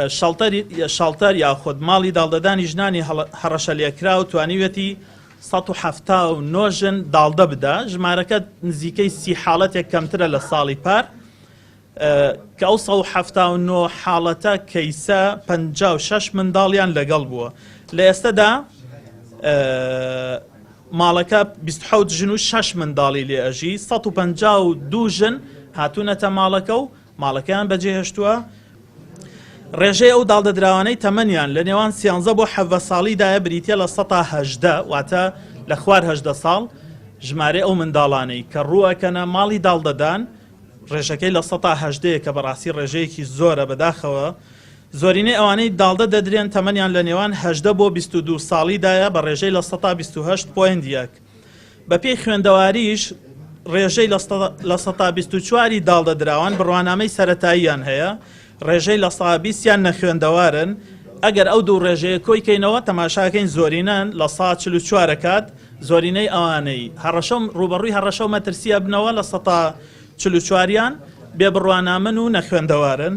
شەڵتەر یاخود ماڵی داڵدەدانی ژنانی هەڕەشەلێکراو توانیویەتی 179 ژن داڵدە بدا، ژمارەکە نزیکەی 30 حاڵەتێک کەمترە لە ساڵی پار، کە ئەو 179 حاڵەتە کەیسە 56 منداڵیان لەگەڵ بووە. لە ئێستەدا ماڵەکە 27 ژن و 6 منداڵی لێ ئەژی، 152 ژن هاتوونەتە ماڵەکە و ماڵەکەیان بەجێهێشتووە، ڕێژەی ئەو داڵدەدراوانەی تەمەنیان لە نێوان سیانزە بۆ 17 ساڵیدایە بریتیە لە سەتا 18 واتە لە خوار 18 ساڵ، ژمارەی ئەو منداڵانەی کە ڕووئەکەنە ماڵی داڵدەدان ڕێژەکەی لە سەتا هەژدەیە کە بەڕاستی ڕێژەیەکی زۆرە بەداخەوە زۆرینەی ئەوانەی داڵدە دەدرێن تەمەنیان لە نێوان 18 بۆ 22 ساڵیدایە بە ڕێژەی لە سەتا 28 point یەک. بەپێی خوێندەواریش ڕێژەی 24% ی داڵدەدراوان بڕوانامەی سەرەتاییان هەیە، ڕێژەی 20% یان نەخوێندەوارن، ئەگەر ئەو دوو ڕێژەیە کۆی کەینەوە تەماشاکەین زۆرینەن 44% ئەکات، زۆرینەی ئەوانەی هەڕەشە و ڕووبەڕووی هەڕەشە و مەترسی ئەبنەوە 44% یان بێ بڕوانامەن و نەخوێندەوارن.